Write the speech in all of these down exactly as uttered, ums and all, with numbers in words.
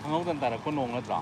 ꯈꯪꯍꯧꯗꯅ ꯇꯥꯔꯛꯄ ꯅꯣꯡ ꯅꯠꯇ꯭ꯔꯣ?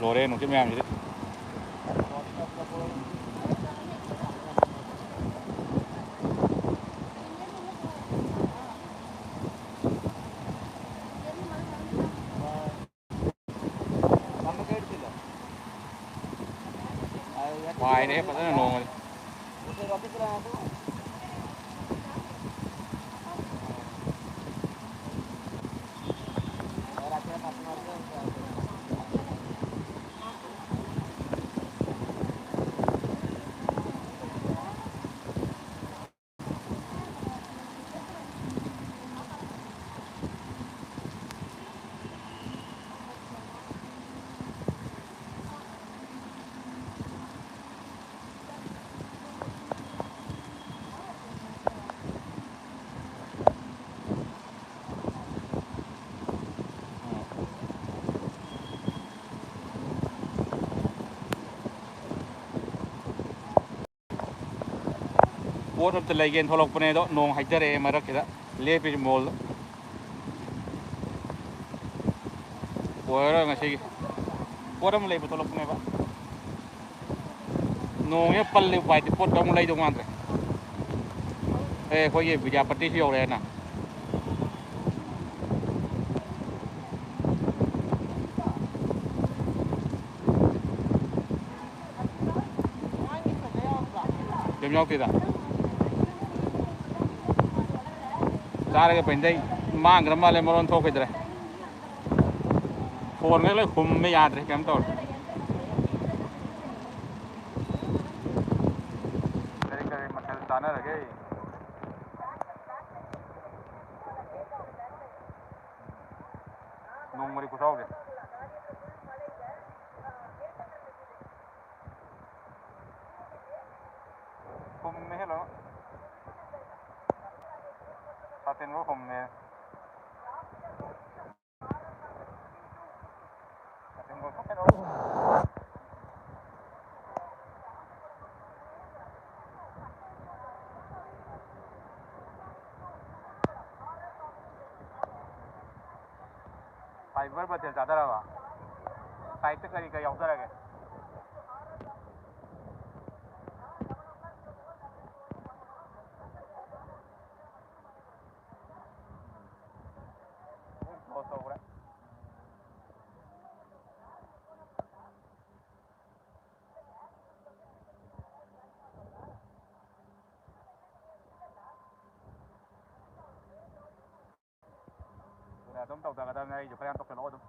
ꯂꯣꯏꯔꯦ ꯅꯨꯡꯁꯤꯠ ꯃꯌꯥꯝꯁꯤꯗꯤ꯫ ꯄꯥꯏꯔꯦ ꯐꯖꯅ ꯅꯣꯡꯃꯗꯤ꯫ ꯄꯣꯠ ꯑꯝꯇ ꯂꯩꯒꯦꯅ ꯊꯣꯛꯂꯛꯄꯅꯦ ꯑꯗꯣ, ꯅꯣꯡ ꯍꯩꯊꯔꯛꯑꯦ ꯃꯔꯛꯁꯤꯗ꯫ ꯂꯦꯞꯄꯤꯁꯤ ꯃꯣꯜꯗ꯫ ꯑꯣꯏꯔꯔꯣꯏ ꯉꯁꯤꯒꯤ꯫ ꯄꯣꯠ ꯑꯃ ꯂꯩꯕ ꯊꯣꯛꯂꯛꯄꯅꯦꯕ꯫ ꯅꯣꯡꯁꯤꯅ ꯄꯜꯂꯦ, ꯎꯄꯥꯏ ꯂꯩꯇꯦ, ꯄꯣꯠꯀ ꯑꯃꯨꯛ ꯂꯩꯗꯧ ꯃꯥꯟꯗ꯭ꯔꯦ꯫ ꯑꯦ, ꯑꯩꯈꯣꯏꯒꯤ ꯕꯤꯗ꯭ꯌꯥꯄꯇꯤꯁꯨ ꯌꯧꯔꯛꯑꯦꯅ꯫ ꯌꯥꯎꯗꯦꯗ꯫ ꯆꯥꯔꯒ ꯄꯩꯗꯩ ꯃꯥꯡꯈ꯭ꯔ ꯃꯥꯜꯂꯦ, ꯃꯔꯣꯟ ꯊꯣꯛꯈꯤꯗ꯭ꯔꯦ꯫ ꯐꯣꯟꯒ ꯂꯣꯏ ꯍꯨꯝꯃꯦ, ꯌꯥꯗ꯭ꯔꯦ, ꯀꯩꯝ ꯇꯧꯔꯦ꯫ ꯀꯔꯤ ꯀꯔꯤ ꯃꯊꯦꯜ ꯆꯥꯅꯔꯒꯦ? ꯅꯣꯡꯃꯔꯤ ꯈꯨꯇꯥꯎꯗꯤ꯫ ꯍꯨꯝꯃꯦ ꯍꯦꯜꯂꯣ꯫ ꯁꯥꯇꯤꯟꯕꯨ ꯍꯨꯝꯃꯦ꯫ ꯐꯥꯏꯕꯔ ꯃꯊꯦꯜ ꯆꯥꯗꯔꯕ? ꯁꯥꯏꯠꯇ ꯀꯔꯤ ꯀꯔꯤ ꯌꯥꯎꯗꯔꯒꯦ? ꯂꯣꯏ ꯀ꯭ꯂꯣꯖ ꯇꯧꯈ꯭ꯔꯦ꯫ ꯑꯗꯨꯅ ꯑꯗꯨꯝ ꯇꯧꯊꯒꯗꯕꯅꯤ꯫ ꯑꯩꯁꯨ ꯈꯔ ꯌꯥꯝ ꯇꯧꯁꯜꯂꯛꯑꯣ ꯑꯗꯨꯝ꯫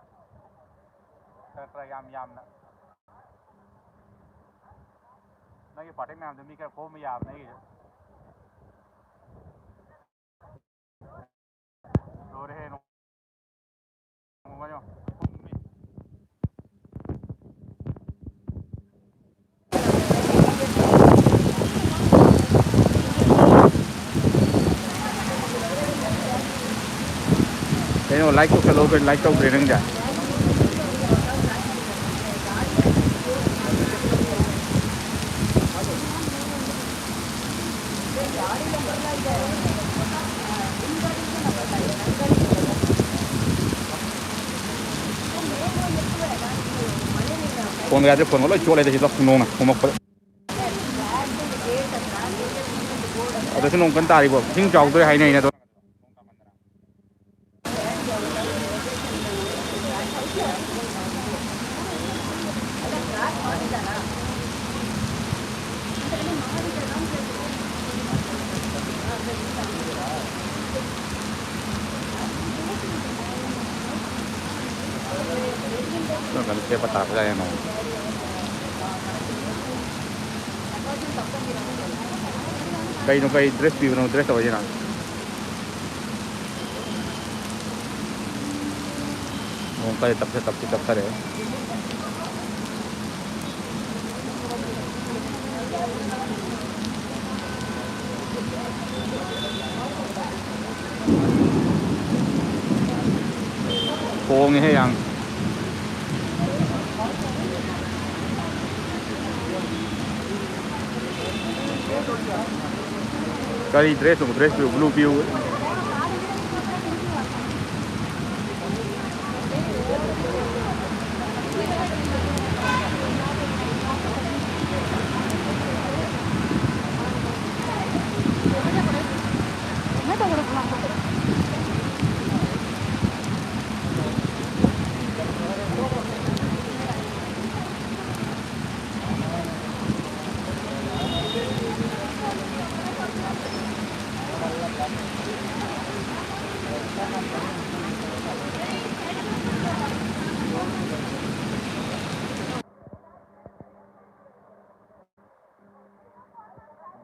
ꯈꯔ ꯈꯔ ꯌꯥꯝ ꯌꯥꯝꯅ꯫ ꯅꯪꯒꯤ ꯄꯥꯔꯇꯤ ꯃꯌꯥꯝꯗꯣ ꯃꯤ ꯈꯔ ꯈꯣꯝꯕ ꯌꯥꯕꯅꯦ ꯑꯩꯒꯤꯁꯨ꯫ ꯂꯣꯏꯔꯦꯍꯦ, ꯅꯣꯡꯃ ꯌꯦꯡꯉꯣ꯫ ꯀꯩꯅꯣ, ꯂꯥꯏꯛ ꯇꯧꯁꯜꯂꯣ, ꯀꯩꯅꯣ, ꯂꯥꯏꯛ ꯇꯧꯗ꯭ꯔꯦ ꯅꯪꯗꯤ? ꯐꯣꯟꯒ ꯌꯥꯗ꯭ꯔꯦ, ꯐꯣꯟꯒ ꯂꯣꯏ ꯆꯣꯠꯂꯦꯗ ꯁꯤꯗ ꯅꯣꯡꯅ ꯍꯨꯝꯃꯛꯄꯗ꯫ ꯑꯗꯁꯨ ꯅꯣꯡ ꯀꯟꯅ ꯇꯥꯔꯤꯕꯣ? ꯏꯁꯤꯡ ꯆꯥꯎꯗꯣꯔꯦ ꯍꯥꯏꯅꯩꯅꯦ ꯑꯗꯣ꯫ ꯅꯪ ꯀꯩꯅꯣ ꯁꯦꯠꯄ ꯇꯥꯔꯛꯄ ꯌꯥꯏ ꯌꯦꯡꯉꯣ꯫ ꯀꯩꯅꯣ, ꯀꯩ ꯗ꯭ꯔꯦꯁ ꯄꯤꯕꯅꯣ? ꯗ꯭ꯔꯦꯁ ꯇꯧꯔꯁꯤꯅ꯫ ꯅꯣꯡ ꯀꯟꯅ ꯇꯞꯊ-, ꯇꯞꯇꯤ ꯇꯞꯊꯔꯛꯑꯦ꯫ ꯈꯣꯡꯉꯦꯍꯦ ꯌꯥꯝ꯫ ꯀꯔꯤ ꯗ꯭ꯔꯦꯁꯅꯣ? ꯗ꯭ꯔꯦꯁ ꯄꯤꯌꯨ, ꯕ꯭ꯂꯨ ꯄꯤꯌꯨ꯫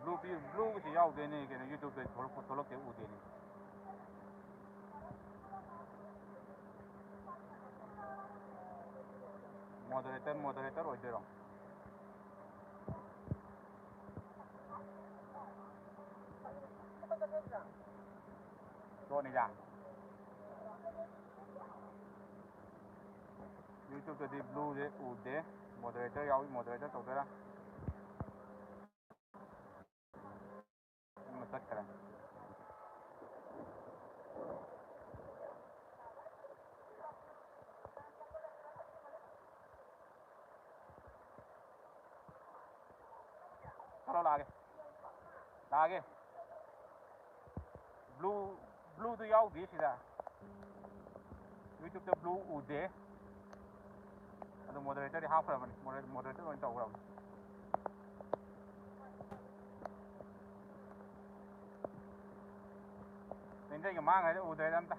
ꯕ꯭ꯂꯨ ꯄꯤ-, ꯕ꯭ꯂꯨꯒꯤꯁꯤ ꯌꯥꯎꯗꯦꯅꯦ, ꯀꯩꯅꯣ, YouTube-ꯇ ꯊꯣꯛꯂꯛꯄ, ꯊꯣꯛꯂꯛꯇꯦ, ꯎꯗꯦꯅꯦ꯫ Moderator, moderator ꯑꯣꯏꯗꯣꯏꯔꯣ? ꯇꯣꯅꯤꯗ꯫ YouTube-ꯇꯗꯤ ꯕ꯭ꯂꯨꯁꯦ ꯎꯗꯦ꯫ Moderator ꯌꯥꯎꯏ, moderator ꯇꯧꯗꯣꯏꯔꯥ? ꯑꯃ ꯆꯠꯈ꯭ꯔꯦ꯫ ꯊꯥꯔꯣ, ꯂꯥꯛꯑꯒꯦ꯫ ꯂꯥꯛꯑꯒꯦ꯫ ꯕ꯭ꯂꯨ, ꯕ꯭ꯂꯨꯗꯨ ꯌꯥꯎꯗꯦ ꯁꯤꯗ꯫ YouTube-ꯇ ꯕ꯭ꯂꯨ ꯎꯗꯦ꯫ ꯑꯗꯨ moderator-ꯗꯤ ꯍꯥꯞꯈ꯭ꯔꯕꯅꯤ꯫ Moderator, moderator ꯑꯣꯏꯅ ꯇꯧꯈ꯭ꯔꯕꯅꯤ꯫ ꯅꯤꯡꯊꯩꯒ ꯃꯥꯡꯈ꯭ꯔꯦꯗ, ꯎꯗ꯭ꯔꯦꯗ ꯑꯝꯇ꯫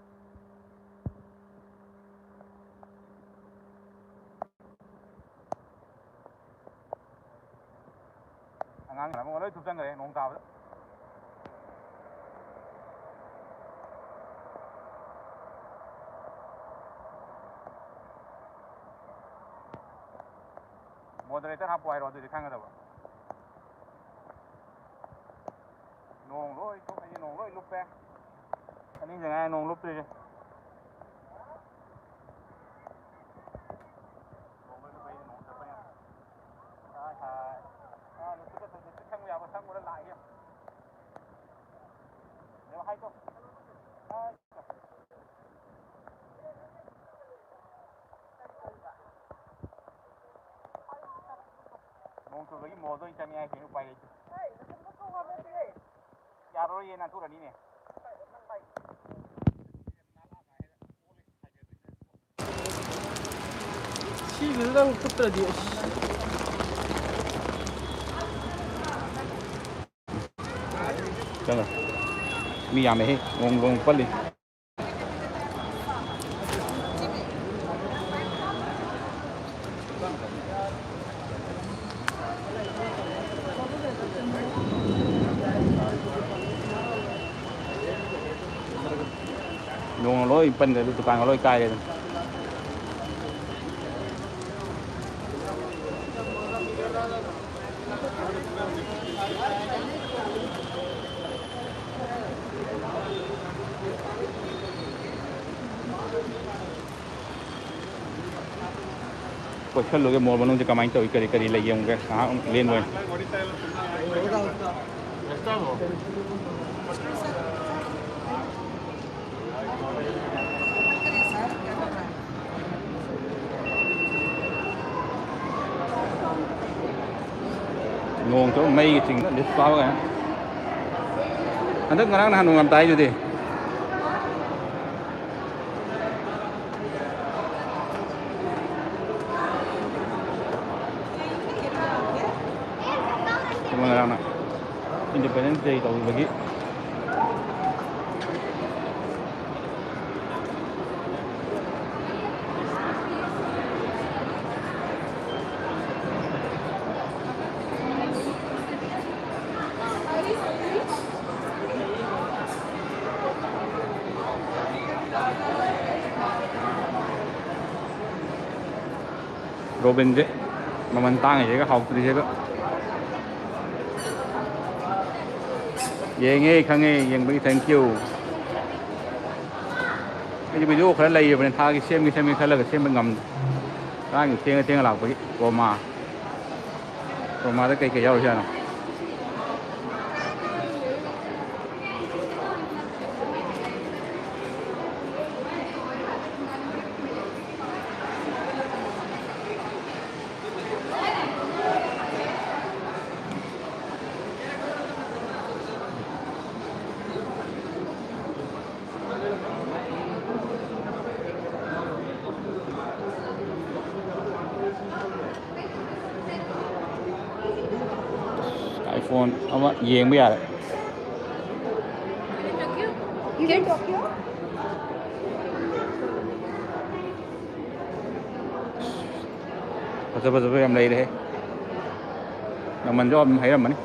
ꯑꯉꯥꯡ ꯑꯃ ꯂꯣꯏ ꯊꯨꯞꯆꯟꯈ꯭ꯔꯦ ꯅꯣꯡ ꯇꯥꯕꯗ꯫ ꯃꯣꯗꯔꯦꯇꯔ ꯍꯥꯞꯄꯨ ꯍꯥꯏꯔꯣ ꯑꯗꯨꯗꯤ ꯈꯪꯒꯗꯕ꯫ ꯅꯣꯡ ꯂꯣꯏ ꯊꯣꯛ-, ꯑꯩꯗꯤ ꯅꯣꯡ ꯂꯣꯏ ꯂꯨꯞꯄꯦ꯫ ꯑꯅꯤꯗ ꯉꯥꯏꯔꯦ ꯅꯣꯡ ꯂꯨꯞꯇ꯭ꯔꯤꯁꯦ꯫ ꯅꯣꯡ ꯂꯣꯏ ꯂꯨꯞꯄꯦ, ꯑꯩꯗꯤ ꯅꯣꯡ ꯆꯠꯄꯅꯤꯅ꯫ ꯍꯥꯏ, ꯍꯥꯏ꯫ ꯑꯥ, ꯅꯨꯡꯁꯤꯠꯀ ꯁꯪ-, ꯅꯨꯡꯁꯤꯠ ꯁꯪꯕ ꯌꯥꯕ ꯁꯪꯉꯨꯔ ꯂꯥꯛꯑꯦ꯫ ꯌꯦꯡꯉꯣ, ꯍꯥꯏꯗꯣ꯫ ꯍꯥꯏ꯫ ꯅꯣꯡ ꯆꯨꯕꯒꯤ ꯃꯣꯗ ꯑꯣꯏꯅ ꯆꯪꯉꯦ ꯍꯥꯏꯁꯤꯅꯤ, ꯎꯄꯥꯏ ꯂꯩꯇꯦ꯫ ꯌꯥꯔꯔꯣꯏꯌꯦ, ꯅꯥꯟꯊꯣꯔꯛꯑꯅꯤꯅꯦ꯫ ꯁꯤꯁꯤꯗꯪ ꯐꯨꯠꯇ꯭ꯔꯗꯤ ꯑꯁ꯫ ꯆꯪꯉꯣ꯫ ꯃꯤ ꯌꯥꯝꯃꯦꯍꯦ, ꯂꯣꯡ ꯂꯣꯡ ꯄꯜꯂꯤ꯫ ꯅꯣꯡꯅ ꯂꯣꯏ ꯄꯟꯈ꯭ꯔꯦ, ꯑꯗꯨ ꯗꯨꯀꯥꯟꯒ ꯂꯣꯏ ꯀꯥꯏꯔꯦ ꯑꯗꯨꯝ꯫ ꯀꯣꯏꯁꯜꯂꯨꯒꯦ ꯃꯣꯜ ꯃꯅꯨꯡꯁꯦ ꯀꯃꯥꯏꯅ ꯇꯧꯏ, ꯀꯔꯤ ꯀꯔꯤ ꯂꯩ ꯌꯦꯡꯉꯨꯒꯦ, ꯉꯥꯏꯍꯥꯛ ꯑꯃꯨꯛ ꯂꯦꯟꯕ ꯑꯣꯏꯅ꯫ ꯅꯣꯡ ꯆꯨꯕ ꯃꯩꯒꯤ ꯆꯤꯡꯗ ꯂꯤꯠ ꯄꯥꯕ ꯀꯥꯏꯅ꯫ ꯍꯟꯗꯛ ꯉꯔꯥꯡ ꯅꯍꯥꯟ ꯅꯣꯡ ꯌꯥꯝ ꯇꯥꯏꯗꯨꯗꯤ꯫ ꯉꯔꯥꯡꯅ Independence Day ꯇꯧꯈꯤꯕꯒꯤ꯫ ꯔꯣꯕꯤꯟꯁꯦ ꯃꯃꯜ ꯇꯥꯡꯉꯤꯁꯤꯒ ꯍꯥꯎꯇ꯭ꯔꯤꯁꯤꯒ꯫ ꯌꯦꯡꯉꯦ, ꯈꯪꯉꯦ, ꯌꯦꯡꯕꯒꯤ thank you꯫ ꯑꯩꯁꯨ ꯚꯤꯗꯤꯑꯣ ꯈꯔ ꯂꯩꯔꯤꯕꯅꯦ, ꯊꯥꯒꯤ ꯁꯦꯝꯒꯦ ꯁꯦꯝꯒꯦ ꯈꯜꯂꯒ ꯁꯦꯝꯕ ꯉꯝꯗꯦ꯫ ꯉꯔꯥꯡꯒꯤ ꯊꯦꯡꯉ ꯊꯦꯡꯉ ꯂꯥꯛꯄꯒꯤ ꯀ꯭ꯔꯣꯃꯥ꯫ ꯀ꯭ꯔꯣꯃꯥꯗ ꯀꯩꯀꯩ ꯌꯥꯎꯔꯤꯖꯥꯠꯅꯣ? iPhone ꯑꯃ ꯌꯦꯡꯕ ꯌꯥꯔꯦ꯫ ꯐꯖ ꯐꯖꯕ ꯌꯥꯝ ꯂꯩꯔꯦ꯫ ꯃꯃꯜꯁꯨ ꯑꯗꯨꯝ ꯍꯥꯏꯔꯝꯃꯅꯤ꯫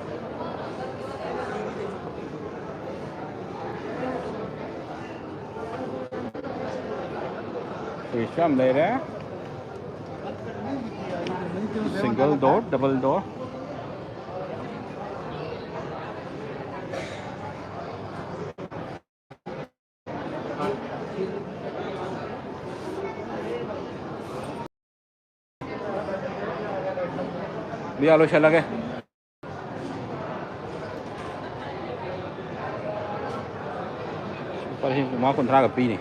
Fridge ꯌꯥꯝ ꯂꯩꯔꯦ꯫ Single door, double door꯫ ꯕꯤꯌꯥ, ꯂꯣꯏꯁꯤꯜꯂꯒꯦ꯫ ꯂꯨꯄꯥ ꯂꯤꯁꯤꯡ ꯃꯉꯥ ꯀꯨꯟꯊ꯭ꯔꯥꯒ ꯄꯤꯅꯤ꯫